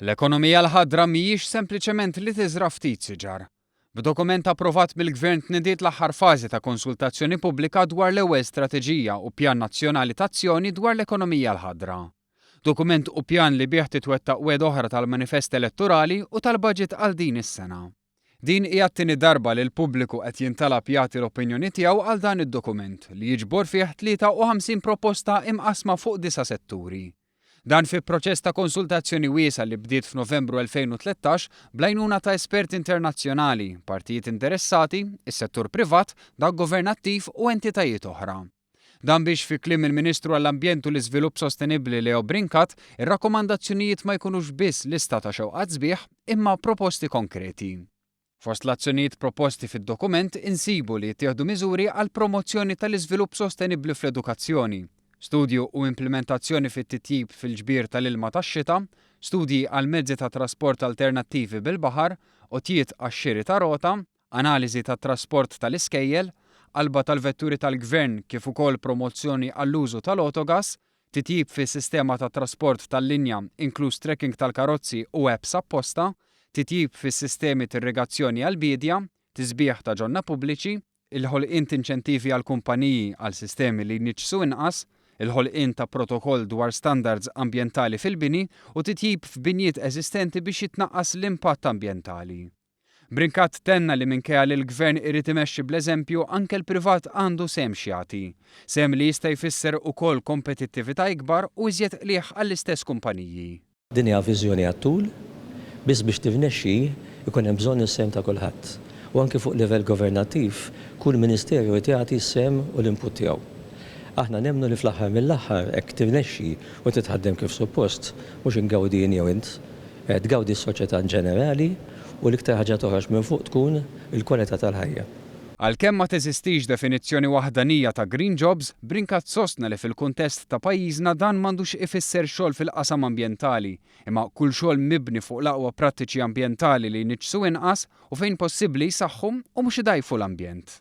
L-ekonomija l-ħadra mhijiex sempliċement li tiżra' ftit siġar. B'dokument approvat mill-Gvern tnediet l-aħħar fażi ta' konsultazzjoni pubblika dwar l-ewwel strateġija u pjan nazzjonali t'azzjoni dwar l-ekonomija l-ħadra. Dokument u pjan li bih titwettaq wegħda oħra tal-manifest elettorali u tal-baġit għal din is-sena. Din hija t-tieni darba li l-pubbliku qed jintalab jagħti l-opinjoni tiegħu għal dan id-dokument li jiġbor fih 53 proposta imqassma fuq disa' setturi. Dan fi proċess ta' konsultazzjoni wiesgħa li bdiet f'Novembru 2013 bl-għajnuna ta' esperti internazzjonali, partijiet interessati, is-settur privat, dak governattiv u entitajiet oħra. Dan biex fi kliem il-Ministru għall-Ambjent u l-Iżvilupp Sostenibbli Leo Brincat, ir-rakkomandazzjonijiet ma jkunux biss lista ta' xewqat sbieħ imma proposti konkreti. Fost l-azzjonijiet proposti fid-dokument insibu li jittieħdu miżuri għall-promozzjoni tal-iżvilupp sostenibbli fl-edukazzjoni, studju u implimentazzjoni fit-titjib fil-ġbir tal-ilma tax-xita, studji għal mezzi ta' trasport alternattivi bil-baħar, għotjiet għax-xiri ta' rota, analiżi tat-trasport tal-iskejjel, qalba tal-vetturi tal-gvern kif ukoll promozzjoni għall-użu tal-autogas, titjib fis-sistema tat-trasport tal-linja inkluż tracking tal-karozzi u apps apposta, titjib fis-sistemi t'irrigazzjoni għall-biedja, tisbiħ ta' ġonna pubbliċi, il-ħolqien t'inċentivi għall-kumpaniji għal sistemi li jniġġsu inqas, il-ħolqien ta' protokoll dwar standards ambjentali fil-bini u titjib f'binjiet eżistenti biex jitnaqqas l-impatt ambjentali. Brincat tenna li minkejja li l-Gvern irid imexxi bl-eżempju anke l-privat għandu sehem x'jagħti. Sehem li jista' jfisser ukoll kompetittività ikbar u iżjed qligħ għall-istess kumpaniji. Din hija viżjoni għat-tul, biss biex tirnexxi jkun hemm bżonn is-sehem ta' kulħadd. U anki fuq livell governattiv, kull ministeru jrid jagħti s-sehem u l-input tiegħu. Aħna nemmnu li fl-aħħar mill-aħħar hekk tirnexxi u titħaddem kif suppost, mhux ingawdi jien jew int, Tgawdi s-soċjetà inġenerali u l-iktar ħaġa toħroġ minn fuq tkun il-kwalità tal-ħajja. Għalkemm ma teżistix definizzjoni waħdanija ta' green jobs, Brincat sostna li fil-kuntest ta' pajjiżna dan m'għandux ifisser xogħol fil-qasam ambjentali, imma kull xogħol mibni fuq l-aqwa prattiċi ambjentali li jniġġsu inqas u fejn possibbli jsaħħu u mhux idgħajfu l-ambjent.